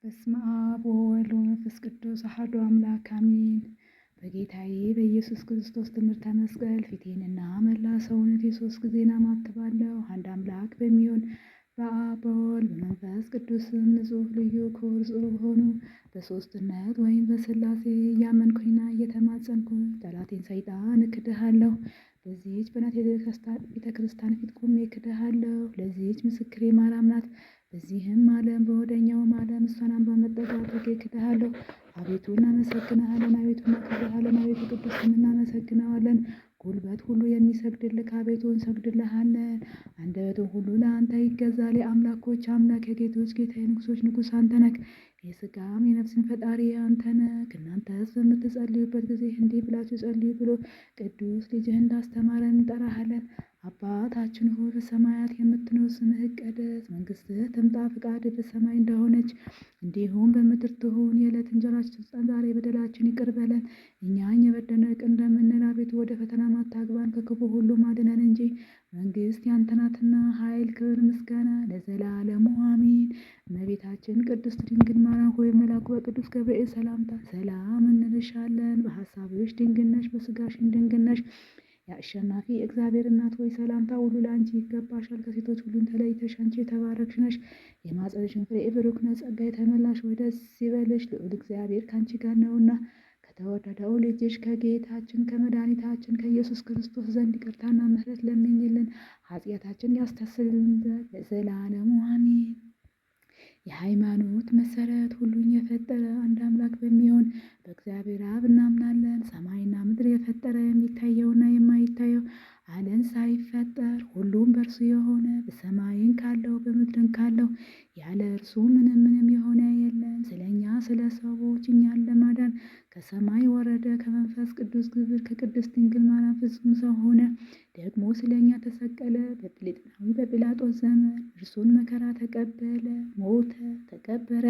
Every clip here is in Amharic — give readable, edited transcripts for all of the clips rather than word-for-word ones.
በስመ አብ ወወልድ ወመንፈስ ቅዱስ አሐዱ አምላክ አሜን። በጌታዬ በኢየሱስ ክርስቶስ ትምህርተ መስቀል ፊቴንና መላ ሰውነቴ 3 ጊዜ አማትባለሁ። አንድ አምላክ በሚሆን በአብ በወልድ በመንፈስ ቅዱስም ንጹሕ ልዩ ክቡር ጽሩ በሆኑ በሦስትነት ወይም በሥላሴ እያመንኩኝና እየተማጸንኩኝ ጠላቴን ሰይጣን እክድሃለሁ። በዚህች በናት ቤተ ክርስቲያን ፊት ቆሜ እክድሃለሁ። ለዚህች ምስክሬ ማርያም ናት። በዚህም ዓለም በወደኛውም ዓለም እሷን አምባ መጠጊያ አድርጌ እክድሃለሁ። አቤቱ እናመሰግንሃለን፣ አቤቱ እናከብርሃለን፣ አቤቱ ቅዱስ እናመሰግነዋለን። ጉልበት ሁሉ የሚሰግድልህ አቤቱ እንሰግድልሃለን። አንደበቱ ሁሉ ለአንተ ይገዛል። የአምላኮች አምላክ የጌቶች ጌታ የንጉሶች ንጉሥ አንተ ነህ። የሥጋም የነፍስን ፈጣሪ አንተ ነህ። እናንተስ በምትጸልዩበት ጊዜ እንዲህ ብላችሁ ጸልዩ ብሎ ቅዱስ ልጅህ እንዳስተማረን እንጠራሃለን። አባታችን ሆይ በሰማያት የምትኖር፣ ስምህ ይቀደስ፣ መንግስትህ ትምጣ፣ ፈቃድህ በሰማይ እንደሆነች እንዲሁም በምድር ትሁን። የዕለት እንጀራችንን ስጠን ዛሬ፣ በደላችንን ይቅር በለን እኛ የበደልንህን ይቅር እንደምንል፣ አቤቱ ወደ ፈተና አታግባን፣ ከክፉ ሁሉ አድነን እንጂ መንግስት ያንተ ናትና፣ ኃይል፣ ክብር፣ ምስጋና ለዘላለሙ አሜን። እመቤታችን ቅድስት ድንግል ማርያም ሆይ መልአኩ በቅዱስ ገብርኤል ሰላምታ ሰላም እንልሻለን። በሐሳብሽ ድንግል ነሽ፣ በሥጋሽም ድንግል ነሽ። የአሸናፊ እግዚአብሔር እናት ሆይ ሰላምታ ሁሉ ለአንቺ ይገባሻል። ከሴቶች ሁሉን ተለይተሽ አንቺ የተባረክሽ ነሽ፣ የማኅፀንሽም ፍሬ ብሩክ ነው። ጸጋ የተመላሽ ሆይ ደስ ይበልሽ፣ ልዑል እግዚአብሔር ከአንቺ ጋር ነውና ከተወደደው ልጅሽ ከጌታችን ከመድኃኒታችን ከኢየሱስ ክርስቶስ ዘንድ ይቅርታና ምሕረት ለምኝልን ኃጢአታችንን ያስተሰርይልን ዘንድ ለዘላለሙ አሜን። የሃይማኖት መሰረት ሁሉን የፈጠረ አንድ አምላክ በሚሆን በእግዚአብሔር አብ እናምናለን። ሰማይና ምድር የፈጠረ የሚታየውና የማይታየው ዓለም ሳይፈጠር ሁሉም በእርሱ የሆነ በሰማይን ካለው በምድርን ካለው ያለ እርሱ ምንም ምንም የሆነ የለም። ስለ እኛ ስለ ሰዎች እኛን ለማዳን ከሰማይ ወረደ። ከመንፈስ ቅዱስ ግብር ከቅድስት ድንግል ማርያም ፍጹም ሰው ሆነ። ደግሞ ስለ እኛ ተሰቀለ። በጲላጦናዊ በጲላጦስ ዘመን እርሱን መከራ ተቀበለ፣ ሞተ፣ ተቀበረ።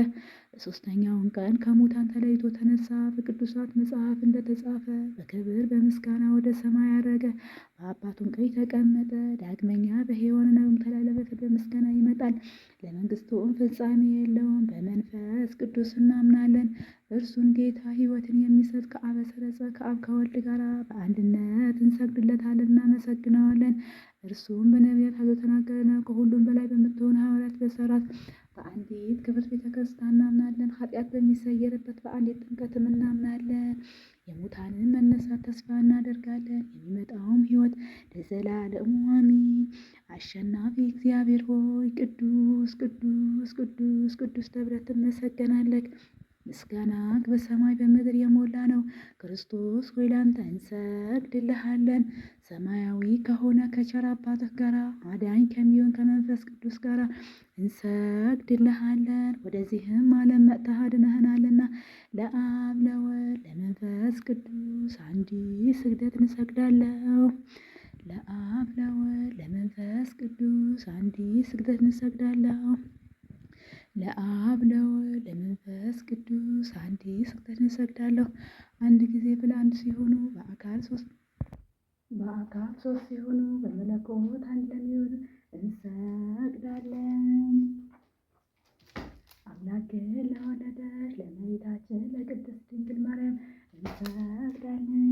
በሦስተኛውን ቀን ከሙታን ተለይቶ ተነሳ። በቅዱሳት መጽሐፍ እንደተጻፈ በክብር በምስጋና ወደ ሰማይ አረገ፣ በአባቱም ቀኝ ተቀመጠ። ዳግመኛ በሕያዋንና በሙታን ለመፍረድ በምስጋና ይመጣል። ለመንግሥቱም ፍጻሜ የለውም። በመንፈስ ቅዱስ እናምናለን። እርሱን ጌታ ሕይወትን የሚሰጥ ከአብ ሰረጸ ከአብ ከወልድ ጋር በአንድነት እንሰግድለታለን፣ እናመሰግነዋለን። እርሱም በነቢያት አዞ ተናገረ። ከሁሉም በላይ በምትሆን ሐዋርያት በሰራት በአንዲት ክብርት ቤተ ክርስቲያን እናምናለን። ኃጢአት በሚሰየርበት በአንዲት ጥምቀትም እናምናለን። የሙታንን መነሳት ተስፋ እናደርጋለን። የሚመጣውም ሕይወት ለዘላለሙ አሜን። አሸናፊ እግዚአብሔር ሆይ ቅዱስ ቅዱስ ቅዱስ ቅዱስ ተብለህ ትመሰገናለህ። ምስጋናህ በሰማይ በምድር የሞላ ነው። ክርስቶስ ሆይ ላንተ እንሰግድልሃለን። ሰማያዊ ከሆነ ከቸር አባትህ ጋር አዳኝ ከሚሆን ከመንፈስ ቅዱስ ጋር እንሰግድልሃለን። ወደዚህም ዓለም መጥተህ አድነኸናልና ለአብ ለወልድ ለመንፈስ ቅዱስ አንዲት ስግደት እንሰግዳለሁ። ለአብ ለወልድ ለመንፈስ ቅዱስ አንዲት ስግደት እንሰግዳለሁ። ለአብ ለወልድ ለመንፈስ ቅዱስ አንዲት ስግደት እንሰግዳለሁ። አንድ ጊዜ ብለ አንድ ሲሆኑ በአካል ሶስት ሲሆኑ በመለኮት አንድ ለሚሆኑ እንሰግዳለን። አምላክን ለወለደች ለእመቤታችን ለቅድስት ድንግል ማርያም እንሰግዳለን።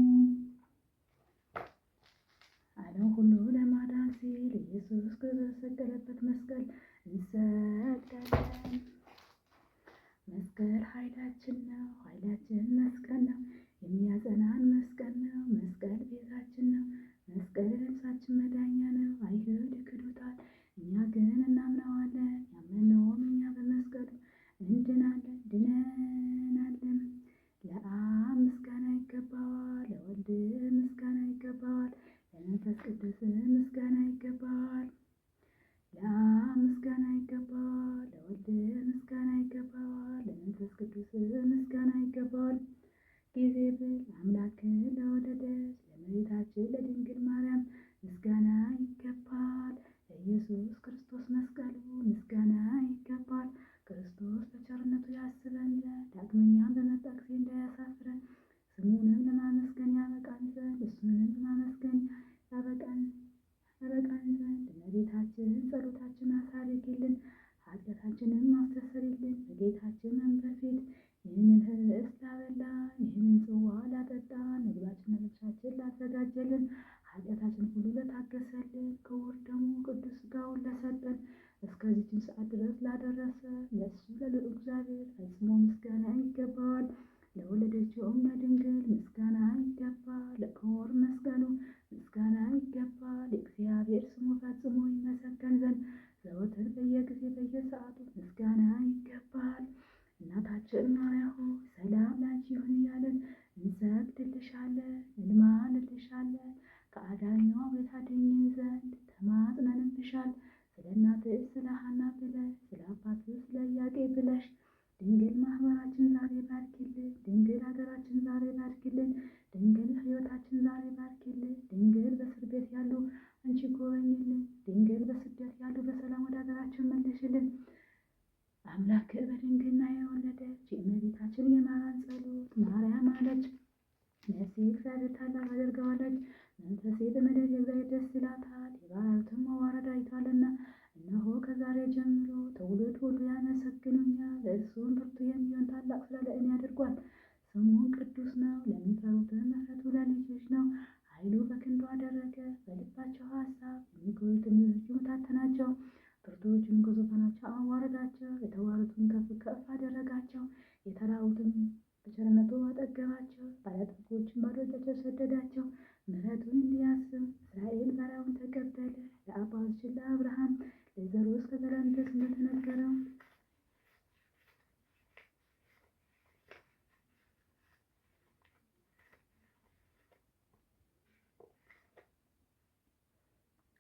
ዓለም ሁሉ ለማዳን ሲል ኢየሱስ ክርስቶስ በተሰቀለበት መስቀል እንሰግዳለን። መስቀል ኃይላችን ነው። ኃይላችን መስቀል ነው። የሚያጸናን መስቀል ነው። መስቀል ቤዛችን ነው። መስቀል ለነፍሳችን መዳኛ ነው። አይሁድ ይክዱታል፣ እኛ ግን እናምነዋለን። ያመነውም እኛ በመስቀሉ እንድናለን ድነናለን። ለአብ ምስጋና ይገባዋል፣ ለወልድ ምስጋና ይገባዋል፣ ለመንፈስ ቅዱስ ምስጋና ይገባዋል። ለአብ ምስጋና ይገባዋል፣ ለወልድ ምስጋና ይገባዋል፣ ለመንፈስ ቅዱስ ምስጋና ይገባዋል። ጊዜ ብል አምላክን ለወለደች ለእመቤታችን ለድንግል ማርያም ምስጋና ይገባል። ለኢየሱስ ክርስቶስ መስቀሉ ምስጋና ይገባል። ክርስቶስ በቸርነቱ ያስበን ዘንድ ዳግመኛም በመጣ ጊዜ እንዳያሳፍረን ስሙንም ለማመስገን ያበቃን ዘንድ እሱንም ለማመስገን ያበቃን ዘንድ እመቤታችን ጸሎታችን አሳርጊልን። ኃጢአታችንን አስተሰርይልን። በጌታችን መንበር ፊት ይህንን ኅብስት ላበላን፣ ይህንን ጽዋ ላጠጣን፣ ምግባችንና ልብሳችን ላዘጋጀልን፣ ኃጢአታችን ሁሉ ለታገሰልን፣ ክቡር ደሙ ቅዱስ ሥጋውን ለሰጠን፣ እስከዚህችን ሰዓት ድረስ ላደረሰ ለእሱ ለልዑል እግዚአብሔር ፈጽሞ ምስጋና ይገባዋል። ለወለደችውም ለድንግል ምስጋና ይገባል። ለክቡር መስቀሉ ምስጋና ይገባል። የእግዚአብሔር ስሙ ፈጽሞ ይመሰገን ዘንድ ዘወትር በየጊዜ በየሰዓቱ ምስጋና ይገባል። እናታችን ማርያም ሆይ ሰላም ላንቺ ይሁን እያልን እንሰግድልሻለን፣ እንማልድሻለን። ከአዳኟ ታድኚን ዘንድ ተማጽነንብሻል። ስለ እናትሽ ስለ ሐና ብለሽ ስለ አባትሽ ስለ ኢያቄም ብለሽ ድንግል ማህበራችን ዛሬ ባርኪልን። ድንግል ሀገራችን ዛሬ ባርኪልን። ድንግል ሕይወታችን ዛሬ ባርኪልን። ድንግል በእስር ቤት ያሉ አንቺ ጎበኝልን። ድንግል በስደት ያሉ በሰላም ወደ ሀገራችን መልሽልን። አምላክ በድንግልና የወለደች የእመቤታችን የማርያም ጸሎት ማርያም አለች። ነፍሴ እግዚአብሔር ታላቅ አደርገዋለች፣ መንፈሴ በመድኃኒቴ እግዚአብሔር ደስ ይላታል። የባሪያዎቹን መዋረድ አይቷልና፣ እነሆ ከዛሬ ጀምሮ ትውልድ ሁሉ ያመሰግኑኛል። እርሱም ብርቱ የሚሆን ታላቅ ሥራ ለእኔ አድርጓል። ስሙ ቅዱስ ነው፣ ለሚፈሩትም ምሕረቱ ለልጅ ልጅ ነው። ኃይሉ በክንዱ አደረገ፣ በልባቸው ሐሳብ የሚጎዱትን ታተናቸው። ብርቱዎችን ከዙፋናቸው አዋረዳቸው፣ የተዋረዱትን ከፍ ከፍ አደረጋቸው። የተራቡትን በቸርነቱ አጠገባቸው፣ ባለጠጎችን ባዶ እጃቸውን ሰደዳቸው። ምሕረቱን እንዲያስብ እስራኤል ባሪያውን ተቀበለ። ለአባቶችን ለአብርሃም ለዘሩ እስከ ዘላለም ድረስ እንደተነገረው።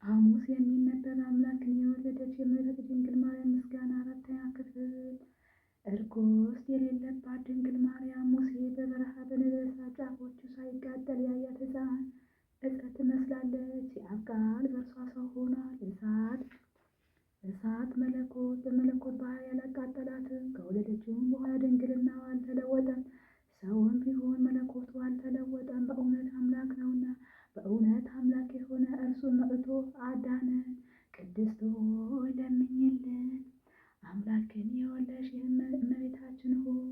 ሐሙስ የሚነበብ አምላክን የወለደች የእመቤታችን ድንግል ማርያም ምስጋና አራተኛ ክፍል። እርኩስ የሌለባት ድንግል ማርያም ሙሴ በበረሃ በነበሳ ጫፎቹ ሳይቃጠል ያያት ሕፃን ዕፀ ትመስላለች። የአብ ቃል በእርሷ ሰው ሆኗል። እሳት መለኮት በመለኮት ባህሪ ያላቃጠላትም። ከወለደችውም በኋላ ድንግልናዋ አልተለወጠም። ሰውም ቢሆን መለኮቱ አልተለወጠም። በእውነት አምላክ ነውና በእውነት አምላክ የሆነ እርሱ መጥቶ አዳነን። ቅድስት ሆይ ለምኝልን። አምላክን የወለድሽ እመቤታችን ሆይ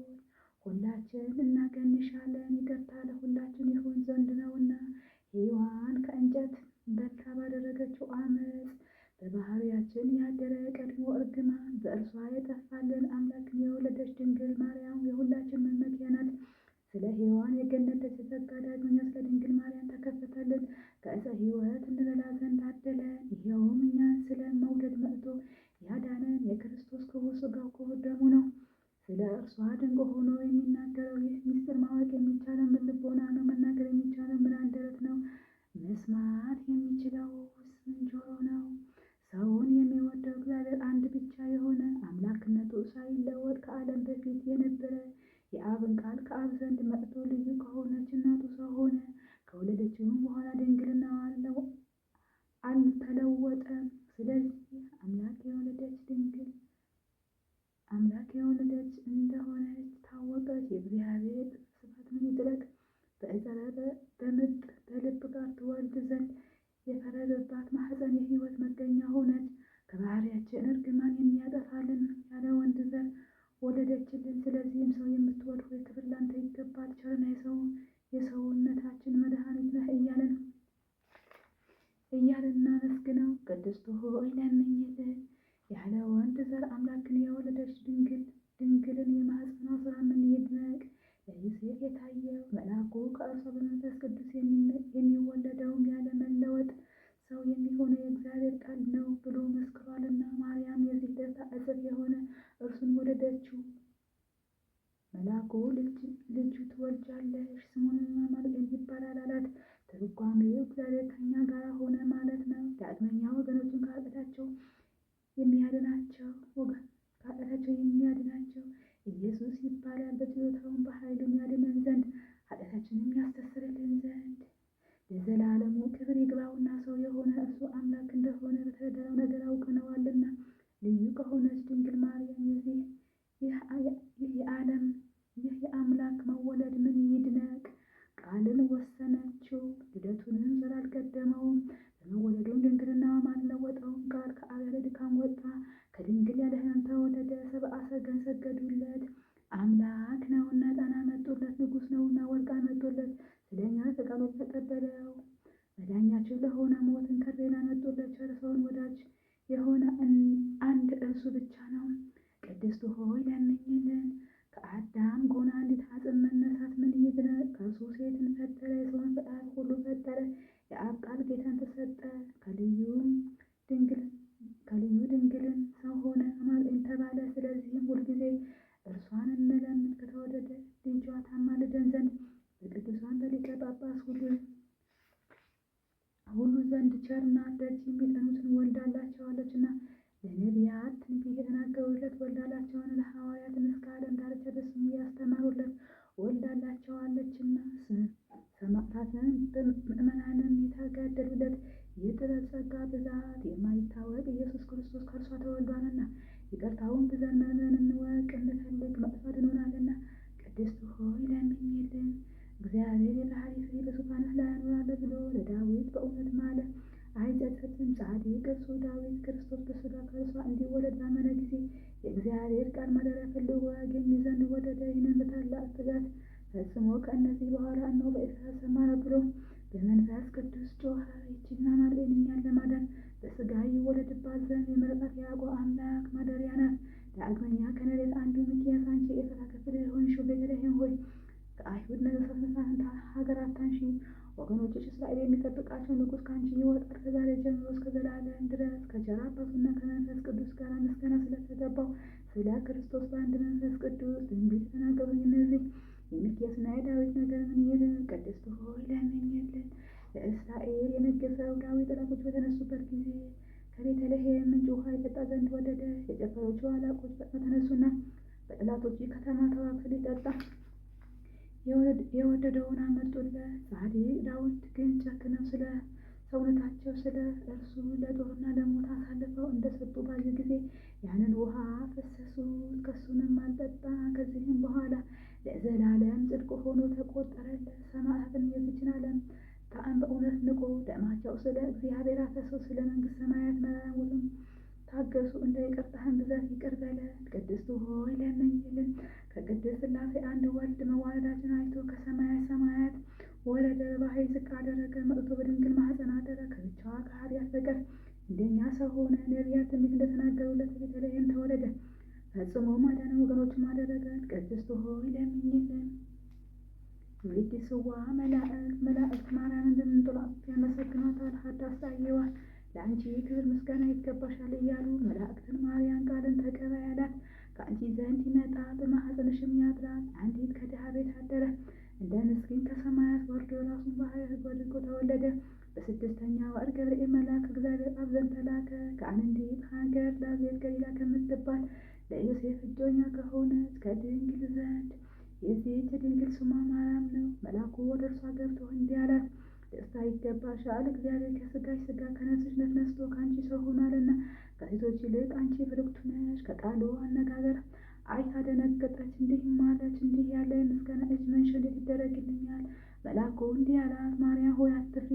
ሁላችን እናገንሻለን። ይቅርታ ለሁላችን ይሁን ዘንድ ነውና ሔዋን ከእንጨት በልታ ባደረገችው አመፅ በባህሪያችን ያደረ የቀድሞ እርግማን በእርሷ የጠፋልን አምላክን የወለደች ድንግል ማርያም የሁላችን መመኪያ ናት። ስለ ሔዋን የገነት ደጅ ተዘጋ፣ ዳግመኛ ስለ ድንግል ማርያም ተከፈተልን። ከዕፀ ሕይወት እንበላ ዘንድ አደለን። ይኸውም እኛን ስለ መውደድ መጥቶ ያዳነን የክርስቶስ ክቡር ሥጋው ክቡር ደሙ ነው። ስለ እርሷ ድንቅ ሆኖ የሚናገረው ይህ ምስጢር ማወቅ የሚቻለው ምን ልቦና ነው? መናገር የሚቻለው ምን አንደበት ነው? መስማት የሚችለውስ ምን ጆሮ ነው? ሰውን የሚወደው እግዚአብሔር አንድ ብቻ የሆነ አምላክነቱ ሳይለወጥ ከዓለም በፊት የነበረ የአብን ቃል ከአብ ዘንድ መጥቶ ልዩ ከሆነች እናቱ ሰው ሆነ። ከወለደችውም በኋላ ድንግልናዋ አልተለወጠም። ስለዚህ አምላክ የወለደች ድንግል አምላክ የወለደች እንደሆነች ታወቀች። የእግዚአብሔር ስፋት ምን ይጥለቅ! በዕፀ በምጥ በልብ ጋር ትወልድ ዘንድ የፈረደባት ማኅፀን የሕይወት መገኛ ሆነች። ከባህሪያችን እርግማን የሚያጠፋልን ያለ ወንድ ዘር ወለደችልን። ስለዚህም ሰው የምትወድ ሆይ ክብር ላንተ ይገባል፣ ቸርና የሰውነታችን መድኃኒት ነህ እያለን እናመስግነው። ቅድስት ሆይ ለምኝልን። ያለ ወንድ ዘር አምላክን የወለደች ድንግልን የማኅፀኗ ሥራ ምን ይድነቅ! ለዮሴፍ የታየው መልአኩ ከእርሷ በመንፈስ ቅዱስ የሚወለደውም ያለ መለወጥ ሰው የሚሆነው የእግዚአብሔር ቃል ነው ብሎ መስክሯልና። ማርያም የዚህ ደስታ እጥፍ የሆነ እርሱን ወለደችው። መልአኩ ልጁ ትወልጃለሽ፣ ስሙንም አማኑኤል ይባላል አላት። ትርጓሜው እግዚአብሔር ከእኛ ጋር ሆነ ማለት ነው። ዳግመኛ ወገኖቹን ከኃጢአታቸው የሚያድናቸው ከኃጢአታቸው የሚያድናቸው ኢየሱስ ይባላል። በችሎታውም በኃይሉም ያድነን ዘንድ ኃጢአታችንን ያስተሰርይልን ዘንድ ለዘላለሙ ክብር ይግባውና ሰው የሆነ እርሱ አምላክ እንደሆነ በተረዳነው ነገር አውቀነዋልና። ልዩ ከሆነች ድንግል ማርያም የዚህ ይህ የዓለም ይህ የአምላክ መወለድ ምን ይድነቅ! ቃልን ወሰነችው፣ ልደቱንም ዘር አልቀደመውም። በመወለዱም ድንግልናዋም አልለወጠውም። ቃል ከአብ ያለ ድካም ወጣ፣ ከድንግል ያለ ሕመም ተወለደ። ነውና ወርቅ አመጡለት። ስለ እኛ ፈቃዱ ተቀበለው። መዳኛችን ለሆነ ሞትን ከርቤን አመጡለት። ቸር ሰውን ወዳጅ የሆነ አንድ እርሱ ብቻ ነው። ቅድስት ሆይ ለምኝልን። ከአዳም ጎን አንዲት አጽም መነሳት ምን ይድነ? ከእርሱ ሴትን ፈጠረ፣ የሰውን ፍጥረት ሁሉ ፈጠረ። የአብ ቃል ጌታን ተሰጠ። ከልዩ ድንግልን ሰው ሆነ አማኑኤል ተባለ። ስለዚህም ሁልጊዜ እርሷን እንለምን ከተወደደ ልጇ ታማልደን ዘንድ በቅዱሳን በሊቀ ጳጳስ ሁሉ ዘንድ ቸርና ደጅ የሚጠኑትን ወልዳላቸዋለችና ለነቢያት ትንቢት የተናገሩለት ወልዳላቸውን ለሐዋርያትም እስከ ዓለም ዳርቻ በስሙ ያስተማሩለት ወልዳላቸዋለችና ሰማዕታትን ምዕመናንም የተጋደሉለት የጥበብ ጸጋ ብዛት የማይታወቅ ኢየሱስ ክርስቶስ ከእርሷ ተወልዷልና ይቅርታውን ብዛት መርምረን እንወቅ እንፈልግ መጥቶ አድኖናልና። ቅድስት ሆይ ለምኝልን። እግዚአብሔር የባሕርይ ፍሬ በዙፋንህ ላይ አኖራለሁ ብሎ ለዳዊት በእውነት ማለ፣ አይጸጸትም። ጻድቅ እርሱ ዳዊት ክርስቶስ በሥጋ ከእርሷ እንዲወለድ ባመነ ጊዜ የእግዚአብሔር ቃል ማደሪያ ፈልጎ ያገኝ ዘንድ ወደደ። ይህንን በታላቅ ትጋት ፈጽሞ ከእነዚህ በኋላ እነሆ በኤፍራታ ሰማነው ብሎ በመንፈስ ቅዱስ ጮኸ። ይህችን አማኑኤል እኛን ለማዳን በሥጋ ይወለድባት ዘንድ የመረጣት የያዕቆብ አምላክ ማደሪያ ናት። ዳግመኛ ከነቢያት አንዱ ሚክያስ አንቺ የኤፍራታ ክፍል የሆንሽው ቤተልሔም ሆይ ከአይሁድ ነገሥታት መሳፍንት ሀገር አታንሺ፣ ወገኖችሽ እስራኤል የሚጠብቃቸው ንጉሥ ከአንቺ ይወጣል። ከዛሬ ጀምሮ እስከ ዘላለም ድረስ ከቸር አባቱና ከመንፈስ ቅዱስ ጋር ምስጋና ስለተገባው ስለ ክርስቶስ በአንድ መንፈስ ቅዱስ ትንቢት የተናገሩኝ እነዚህ የሚክያስና የዳዊት ነገር ምን ይል? ቅድስት ሆይ ለምኝልን። ለእስራኤል የነገሠው ዳዊት ጠላቶች በተነሱበት ጊዜ ከቤተልሔም ምንጭ ውሃ ይጠጣ ዘንድ ወደደ። የጭፍሮቹ አለቆች ፈጥነው ተነሱና በጠላቶቹ ከተማ ተዋግተው ሊጠጣ የወደደውን አመጡለት። ጻድቅ ዳዊት ግን ጨክነው ስለ ሰውነታቸው ስለ እርሱ ለጦርና ለሞት አሳልፈው እንደሰጡ ባዩ ጊዜ ያንን ውሃ ፈሰሱት፣ ከሱንም አልጠጣ። ከዚህም በኋላ ለዘላለም ጽድቅ ሆኖ ተቆጠረለት። ሰማዕታትን የዚችን ዓለም ጣዕም በእውነት ንቆ ደማቸው ስለ እግዚአብሔር አፈሰሱ፣ ስለ መንግሥተ ሰማያት መራራ ሞትን ታገሱ። እንደ ይቅርታህን ብዛት ይቅር በለን። ቅድስት ሆይ ለምኝልን። ከቅድስት ሥላሴ አንድ ወልድ መዋለዳችን አይቶ ከሰማየ ሰማያት ወረደ፣ በባሕርይ ዝቅ አደረገ፣ መጥቶ በድንግል ማኅፀን አደረ። ከብቻዋ ከኃጢአት በቀር እንደኛ ሰው ሆነ። ነቢያት ትንቢት እንደተናገሩለት በቤተልሔም ተወለደ። ፈጽሞ ማዳነ ወገኖቹም አደረገ። ቅድስት ሆይ ለምኝልን። ወይድስዋ መላእክት መላእክት ማርያምን በምንጦላዕት ያመሰግኗታል። ሀዳስ አየዋል ለአንቺ ክብር ምስጋና ይገባሻል እያሉ መላእክትን ማርያም ቃልን ተቀበይ አላት። ከአንቺ ዘንድ ይመጣል በማኅፀንሽም ያድራል። አንዲት ከድሃ ቤት አደረ፣ እንደ ምስኪን ከሰማያት ወርዶ ራሱን ባሕርይ ሕግ አድርጎ ተወለደ። በስድስተኛ ወር ገብርኤል መልአክ ከእግዚአብሔር አብ ዘንድ ተላከ። ከአንዲት ሀገር ናዝሬት ገሊላ ከምትባል ለዮሴፍ እጮኛ ከሆነች ከድንግል ዘንድ። የዚህች ድንግል ስሟ ማርያም ነው። መልአኩ ወደ እርሷ ገብቶ እንዲህ አላት፣ ደስታ ይገባሻል፣ እግዚአብሔር ከሥጋሽ ሥጋ ከነፍስሽ ነፍስ ነስቶ ከአንቺ ሰው ሆኗልና ከሴቶች ይልቅ አንቺ ብርክቱ ነሽ። ከቃሉ አነጋገር አይታ ደነገጠች፣ እንዲህም አለች፣ እንዲህ ያለ የምስጋና እጅ መንሻ እንዴት ይደረግልኛል? መልአኩ እንዲህ አላት፣ ማርያም ሆይ አትፍሪ፣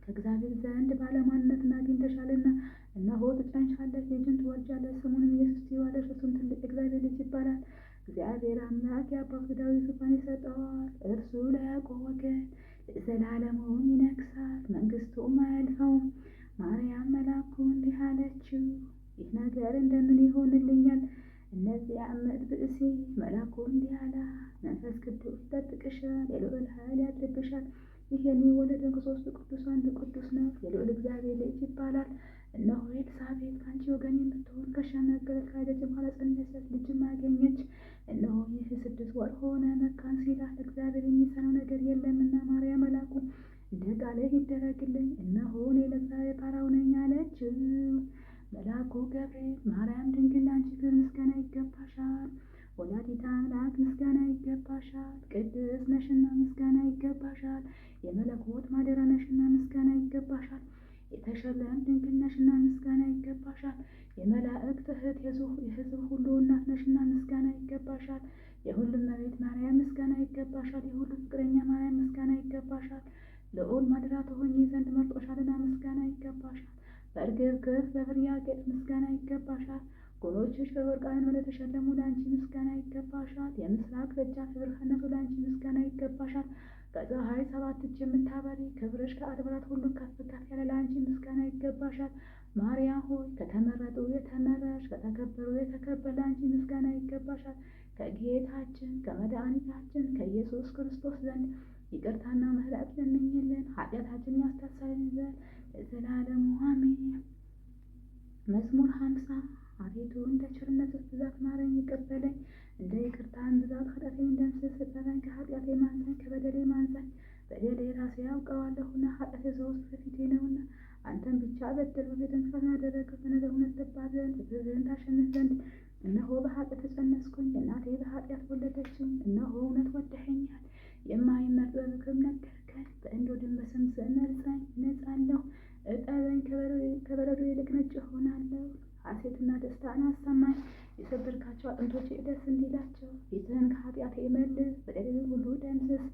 ከእግዚአብሔር ዘንድ ባለሟልነትን አግኝተሻልና። እነሆ ትጸንሻለሽ፣ ልጅን ትወልጃለሽ፣ ስሙንም ኢየሱስ ትይዋለሽ። እርሱም ትልቅ የእግዚአብሔር ልጅ ይባላል። እግዚአብሔር አምላክ የአባቱ ዳዊት ዙፋን ይሰጠዋል። እርሱ ለያዕቆብ ወገን ለዘላለሙም ይነግሣል፣ መንግሥቱም አያልፈውም። ማርያም መልአኩ እንዲህ አለችው፣ ይህ ነገር እንደምን ይሆንልኛል? እነዚያ ምጥ ብእሲ። መልአኩ እንዲህ አላት፣ መንፈስ ቅዱስ ይጠብቅሻል፣ የልዑል ኃይል ያድርብሻል። ይህ የሚወለደው ከሦስቱ ቅዱስ አንዱ ቅዱስ ነው፣ የልዑል እግዚአብሔር ልጅ ይባላል። እነሆ ኤልሳቤጥ ከአንቺ ወገን የምትሆን ከሸመገለች ካደች በኋላ ጸነሰች፣ ልጅም አገኘች። እነሆ ይህ 6 ወር ሆነ፣ መካን ሲላት እግዚአብሔር የሚሳነው ነገር የለምና። ማርያም መልአኩ እንደ ቃልህ ይደረግልኝ፣ እነሆ እኔ ለእግዚአብሔር ባሪያው ነኝ አለችው። መልአኩ ገብርኤል ማርያም ድንግል ለአንቺ ክብር ምስጋና ይገባሻል፣ ወላዲተ አምላክ ምስጋና ይገባሻል፣ ቅድስት ነሽና ምስጋና ይገባሻል፣ የመለኮት ማደሪያ ነሽና ምስጋና ይገባሻል፣ የተሸለምሽ ድንግል ነሽና ምስጋና ይገባሻል፣ የመላእክት እህት የሕዝብ ሁሉ እናት ነሽና ምስጋና ይገባሻል፣ የሁሉም እመቤት ማርያም ምስጋና ይገባሻል፣ የሁሉ ፍቅረኛ ማርያም ምስጋና ይገባሻል፣ ልዑል ማደሪያ ትሆኚ ዘንድ መርጦሻልና ምስጋና ይገባሻል። በእርግብ ክንፍ በብር ያጌጥሽ ምስጋና ይገባሻል። ጎኖችሽ በወርቅ አልመል የተሸለሙ ለአንቺ ምስጋና ይገባሻል። የምስራቅ ደጃፍ ብርሃነቱ ለአንቺ ምስጋና ይገባሻል። ከፀሐይ ሰባት እጅ የምታበሪ ክብርሽ ከአድባራት ሁሉ ከፍ ከፍ ያለ ለአንቺ ምስጋና ይገባሻል። ማርያም ሆይ ከተመረጡ የተመረሽ ከተከበሩ የተከበር ለአንቺ ምስጋና ይገባሻል። ከጌታችን ከመድኃኒታችን ከኢየሱስ ክርስቶስ ዘንድ ይቅርታና ምሕረት ለምኝልን ኃጢአታችንን ያስተሰርይልን ዘንድ ለዘላለሙ አሜን። መዝሙር 50። አቤቱ እንደ ቸርነትህ ብዛት ማረኝ፣ ይቅር በለኝ። እንደ ይቅርታህም ብዛት ኃጢአቴን ደምስስ፣ እጠበኝ፣ ከኃጢአቴ አንጻኝ፣ ከበደሌም አንጻኝ። በደሌ ራሴ አውቀዋለሁና ኃጢአቴ ዘወትር በፊቴ ነውና። አንተን ብቻ በደልሁ፣ በፊትህም ክፋትን አደረግሁ፣ በነገር እውነት ትባል ዘንድ በፍርድህም ታሸንፍ ዘንድ። እነሆ በኃጢአት ተፀነስኩኝ፣ እናቴ በኃጢአት ወለደችኝ። እነሆ እውነት ወደኸኛል፣ የማይመርጥ በምክርም ነገርከኝ። በእንዶድም በስምህ መርጸኝ፣ እነጻለሁ። እጠበኝ፣ ከበረዶ ይልቅ ነጭ እሆናለሁ። ሐሴትና ደስታን አሰማኝ፣ የሰበርካቸው አጥንቶቼ ደስ እንዲላቸው። ፊትህን ከኃጢአቴ መልስ፣ በደሌን ሁሉ ደምስስ።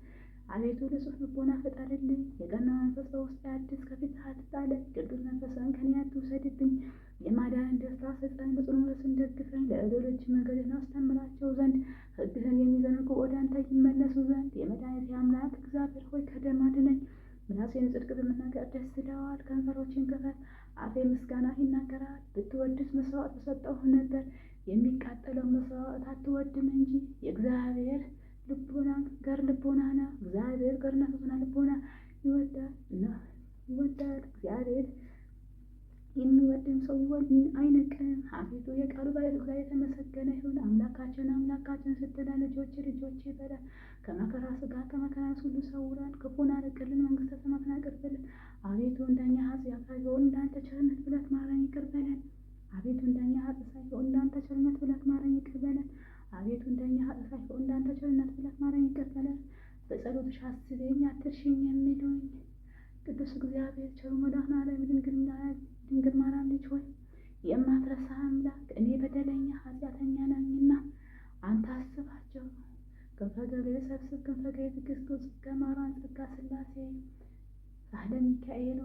አቤቱ ንጹሕ ልቦና ፍጠርልኝ፣ የቀና መንፈስ በውስጤ አድስ። ከፊትህ አትጣለኝ፣ ቅዱስ መንፈስህን ከእኔ አትውሰድብኝ። የማዳንን ደስታ ስጠኝ፣ በጽኑ መንፈስም ደግፈኝ። ለእግሮችህ መንገድህን አስተምራቸው ዘንድ ሕግህን የሚዘነጉ ወደ አንተ ይመለሱ ዘንድ። የመድኃኒቴ አምላክ እግዚአብሔር ሆይ ከደም አድነኝ። ምላሴን ጽድቅ በመናገር ደስ ይለዋል። ከንፈሮቼን ክፈት፣ አፌ ምስጋናህ ይናገራል። ብትወድስ መሥዋዕት በሰጠሁህ ነበር፣ የሚቃጠለው መሥዋዕት አትወድም እንጂ። የእግዚአብሔር ልቦና ገር ልቦና ነው። እግዚአብሔር ገርና ፍጹም ልቦና ይወዳል ይወዳል። እግዚአብሔር የሚወድን ሰው አይንቅም። አቤቱ የቃሉ ባለቤት እግዚአብሔር የተመሰገነ ይሁን። አምላካችን አምላካችን ስትለን ልጆች ልጆች ይበላል። ከመከራ ስጋ ከመከራ ሁሉ ሰውረን፣ ክፉን አርቅልን፣ መንግስተ ሰማያትን አቅርብልን። አቤቱ እንደኛ ኃጢአት ሳይሆን እንዳንተ ቸርነት ብለት ማረን ይቅር በለን። አቤቱ እንደኛ ኃጢአት ሳይሆን እንዳንተ ቸርነት ብለት ማረን ይቅር በለን። አቤቱ እንደኛ ኃጢአት ሳይሆን እንዳንተ ቸርነት ብለት ማረን ይቅር በለን። በጸሎትሽ አስቢኝ አትርሽኝ የሚሉኝ ቅዱስ እግዚአብሔር ቸሩ መድኃኔዓለም ድንግል ማርያም ልጅ ሆይ የማትረሳ አምላክ እኔ በደለኛ ኃጢአተኛ ነኝና አንተ አስባቸው። ክንፈ ገብርኤል ሰብስብ፣ ክንፈ ገብርኤል ትዕግስቱ፣ ጸጋ ማርያም፣ ጸጋ ሥላሴ፣ ሳህለ ሚካኤል፣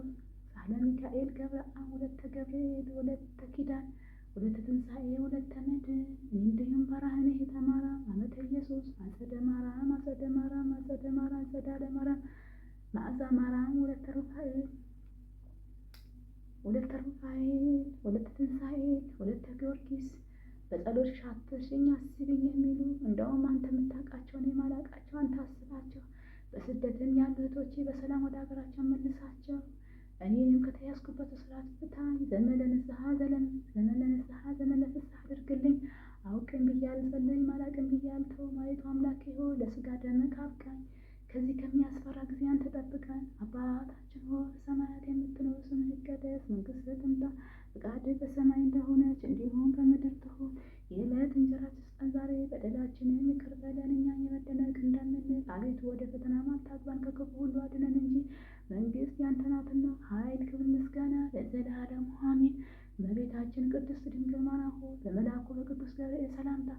ሳህለ ሚካኤል ገብረ አብ፣ ወለተ ገብርኤል፣ ወለተ ኪዳን፣ ወለተ ትንሣኤ፣ ወለተ መድኅን። እንዲሁም በራህነ የተማራ አመተ ኢየሱስ አጸደ ማርያም፣ አጸደ ማርያም፣ አጸደ ማርያም፣ አጸዳለ ማርያም፣ መዓዛ ማርያም፣ ወለተ ሩፋኤል፣ ወለተ ሩፋኤል፣ ወለተ ትንሣኤ፣ ወለተ ጊዮርጊስ። በጸሎትሽ አትርሽኝ አስቢኝ የሚሉ እንደውም አንተ የምታውቃቸው እኔ የማላውቃቸው አንተ አስባቸው። በስደትም ያሉ እህቶቼ በሰላም ወደ ሀገራቸው መልሳቸው። እኔንም ከተያዝኩበት እስራት ፍታኝ። ዘመን ለንስሐ ዘመን ለንስሐ ዘመን ለፍስሐ አድርግልኝ። አውቅም ብዬ አልጸልይም አላቅም ብዬ አልተውም። አቤቱ አምላኬ ሆይ ለሥጋ ደምህ አብቃኝ። ከዚህ ከሚያስፈራ ጊዜ አንተ ጠብቀን። አባታችን ሆይ በሰማያት የምትኖር ስምህ ይቀደስ፣ መንግስትህ ትምጣ፣ ፈቃድህ በሰማይ እንደሆነች እንዲሁም በምድር ትሁን። የዕለት እንጀራችንን ስጠን ዛሬ፣ በደላችንን ይቅር በለን እኛም የበደሉንን ይቅር እንደምንል። አቤቱ ወደ ፈተና አታግባን ከክፉ ሁሉ አድነን እንጂ መንግስት ያንተ ናትና፣ ኃይል፣ ክብር፣ ምስጋና ለዘላለሙ አሜን። እመቤታችን ቅድስት ድንግል ማርያም ሆይ በመልአኩ በቅዱስ ገብርኤል ሰላምታ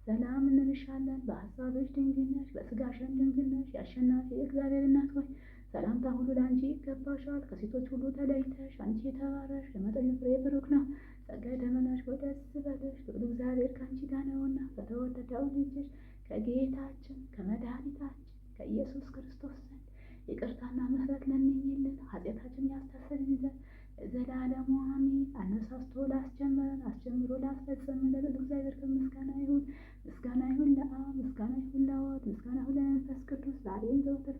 ሰላም እንልሻለን። በሐሳብሽ ድንግል ነሽ፣ በሥጋሽም ድንግል ነሽ። የአሸናፊ እግዚአብሔር እናት ሆይ ሰላምታ ሁሉ ለአንቺ ይገባሻል። ከሴቶች ሁሉ ተለይተሽ አንቺ የተባረክሽ የማኅፀንሽ ፍሬ ብሩክ ነው። ጸጋ የተመላሽ ሆይ ደስ ይበልሽ፣ ልዑል እግዚአብሔር ከአንቺ ጋር ነውና ከተወደደው ልጅሽ ከጌታችን ከመድኃኒታችን ከኢየሱስ ክርስቶስ ዘንድ ይቅርታና ምሕረት ለምኝልን ኃጢአታችንን ያስተሰርይልን ዘንድ ለዘላለሙ አሜን። አነሳስቶ ላስጀመረን አስጀምሮ ላስፈጸመን ለልዑል እግዚአብሔር ምስጋና ይሁን። ምስጋና ይሁን ለአብ፣ ምስጋና ይሁን ለወልድ፣ ምስጋና ይሁን ለመንፈስ ቅዱስ ዛሬም ዘወትር